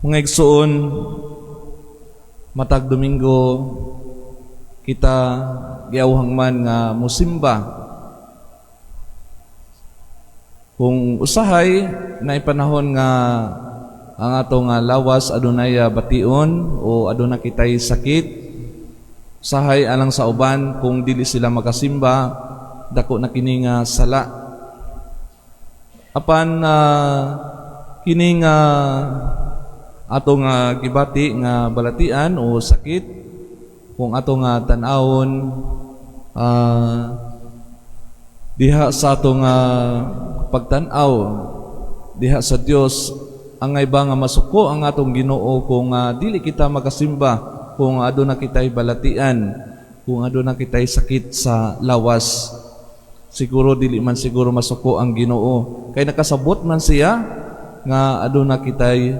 Mga igsoon, matag Domingo kita giawhang man nga musimba. Kung usahay na panahon nga ang atong nga lawas adunay bation o aduna kitay sakit, usahay alang sa uban, kung dili sila makasimba, dako na kini nga sala. Apan kini nga atong gibati nga balatian o sakit, kung ato nga tan-awon diha sa atong pagtan-aw diha sa Dios, angay ba nga masuko ang atong Ginoo kung dili kita makasimba, kung aduna kitay balatian, kung aduna kitay sakit sa lawas? Siguro dili man siguro masuko ang Ginoo kay nakasabot man siya nga aduna kitay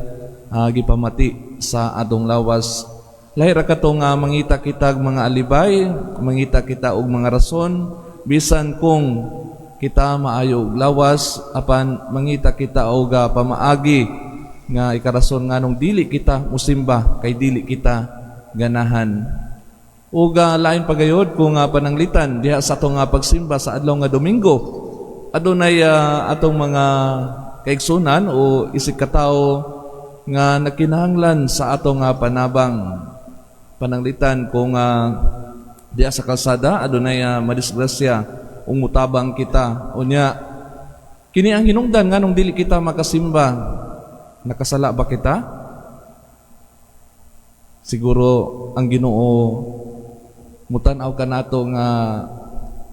gipamati sa atong lawas. Lahi ra kato nga mangita kita og mga alibay, mangita kita og mga rason, bisan kung kita maayo og lawas, apan mangita kita og pamaagi nga ikarason nganong dili kita musimba kay dili kita ganahan. Ug lain pagayod kung pananglitan diha sa atong pagsimba sa adlaw nga Domingo, adunay atong mga kaigsunan o isig katawo nga nakinahanglan sa atong panabang. Pananglitan kung diha sa kalsada adunay madisgrasya ug mutabang kita, unya kini ang hinungdan nganong dili kita makasimba, nakasala ba kita? Siguro ang Ginoo mutan-aw kanato nga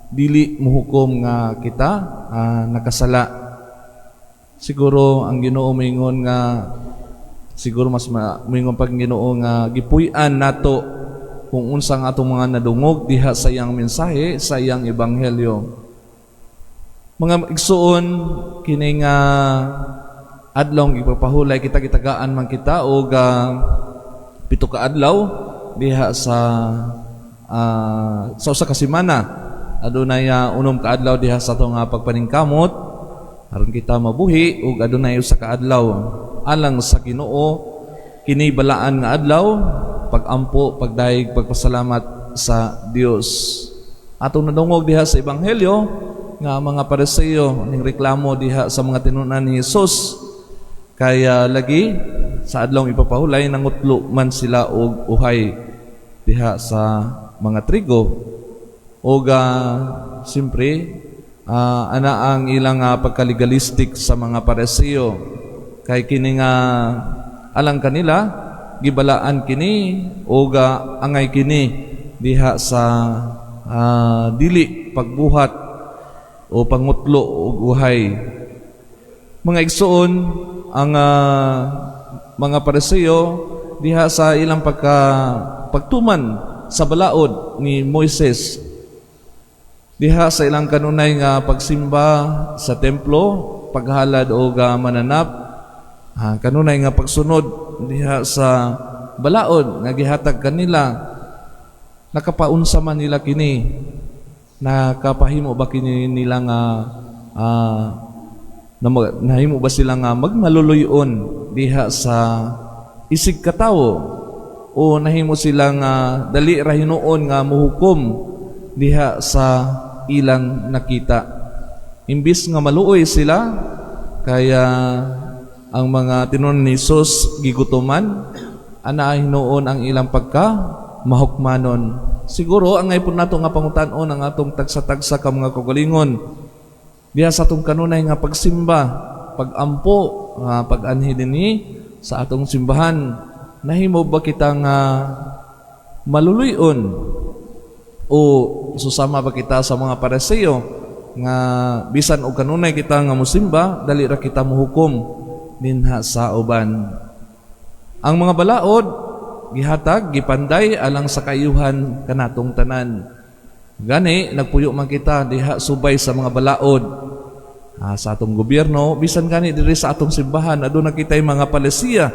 dili muhukom nga kita nakasala. Siguro ang Ginoo moingon nga siguro mas moingon pag Ginoo nga gipuy-an nato kung unsang atong mga nadungog diha sa iyang mensahe, sa iyang ebanghelyo. Mga igsuon, kini nga adlaw ipapahulay kita, gitagaan man kita og 7 ka adlaw diha sa usa ka semana. Adunay 6 ka adlaw diha sa atong pagpaningkamot aron kita mabuhi ug adunay usa ka adlaw alang sa Ginoo. Kini balaan nga adlaw, pagampo, pagdayeg, pagpasalamat sa Dios. Atong nadungog diha sa ebanghelyo nga ang mga Pariseo ning reklamo diha sa mga tinunan ni Jesus kaya lagi sa adlawng ipapahulay nangutlo man sila og uhay diha sa mga trigo. Ug siyempre ana ang ilang pagkalegalistic sa mga Pariseo kay kini nga alang kanila gibalaan kini ug angay kini diha sa dili pagbuhat o pangutlo og uhay. Mga igsuon, ang mga Pariseo diha sa ilang pagtuman sa balaod ni Moises, diha sa ilang kanunay nga pagsimba sa templo, paghalad og mananap, kanunay nga pagsunod diha sa balaod nga gihatag kanila, nakapaunsa man nila kini? Nakapahimo ba kini nila nga nahimo ba sila nga magmaluluyon diha sa isig katawo o nahimo sila nga dali ra hinuon nga muhukom diha sa ilang nakita? Imbis nga maluoy sila kaya ang mga tinunan ni Jesus gigutoman, ana hinuon ang ilang pagka mahukmanon. Siguro angay pud nato nga pangutan-on ang atong tagsa-tagsa ka mga kaugalingon diha sa atong kanunay nga pagsimba, pagampo, nga pag-anhi dinhi sa atong simbahan, nahimo ba kita nga maluluyon o susama ba kita sa mga Pariseo nga bisan og kanunay kita nga musimba, dali ra kita muhukom dinha sa uban? Ang mga balaod gihatag, gipanday alang sa kaayuhan kanatong tanan. Gani nagpuyo man kita diha subay sa mga balaod sa atong gobyerno, bisan gani diri sa atong simbahan aduna kitay mga palisiya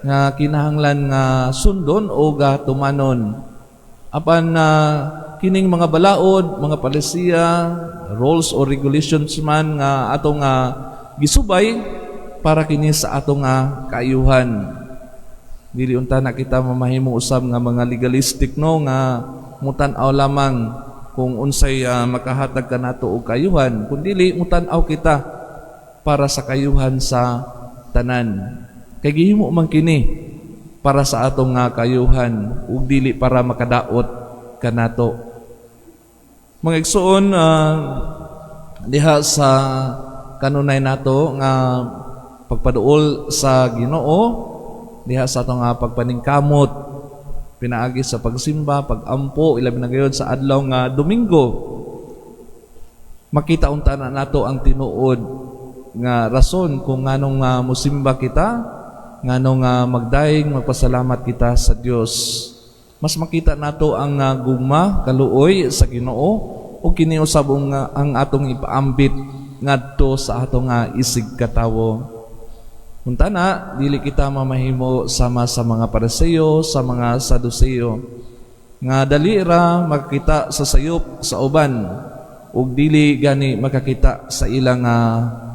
nga kinahanglan nga sundon o tumanon. Apan kining mga balaod, mga palisiya, rules or regulations man nga atong gisubay, para kini sa atong kaayuhan. Dili unta na kita mamahimo usab nga mga legalistic, no, nga mutan-aw lamang kung unsay makahatag kanato og kayuhan, kundi mutan-aw kita para sa kayuhan sa tanan. Kay gihimo man kini para sa atong nga kayuhan ug dili para makadaot kanato. Mga igsoon, diha sa kanunay nato nga pagpaduol sa Ginoo, diha sa atong nga pagpaningkamot pinaagi sa pagsimba, pagampo, ilabi na gayud sa adlaw nga Domingo, makita unta na nato ang tinuod nga rason kung nganong nga musimba kita, nganong nga magdaing magpasalamat kita sa Dios. Mas makita nato ang gugma, kaluoy sa Ginoo ug kini usab ang atong ipaambit ngadto sa atong nga isig katawo. Unta na, dili kita mamahimo sama sa mga Pariseo, sa mga Saduceo, nga dali ra makakita sa sayop sa uban ug dili gani makakita sa ilang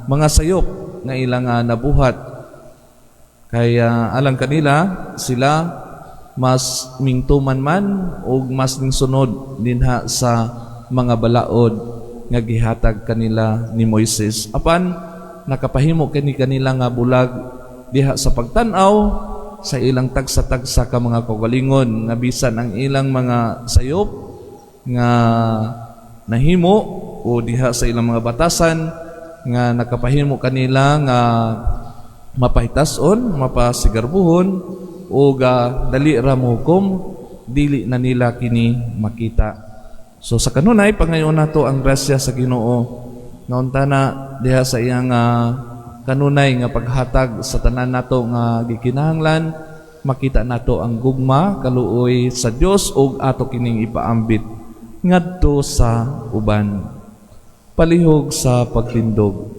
mga sayop nga ilang nabuhat. Kaya alang kanila, sila mas mingtuman man ug mas ningsunod dinha sa mga balaod nga gihatag kanila ni Moises. Apan nakapahimo kini kanila nga bulag diha sa pagtan-aw sa ilang tagsa-tagsa ka mga kaugalingon, nga bisan ang ilang mga sayop nga nahimo o diha sa ilang mga batasan nga nakapahimo kanila nga mapahitason, mapasigarbuhon o ga dali ra mohukom, dili na nila kini makita. So sa kanunay, pangayon nato ang grasya sa Ginoo nga unta na diha sa iyang kanunay nga paghatag sa tanan nato nga gikinahanglan, makita nato ang gugma kaluoy sa Dios ug ato kining ipaambit ngadto sa uban. Palihog sa pagtindog.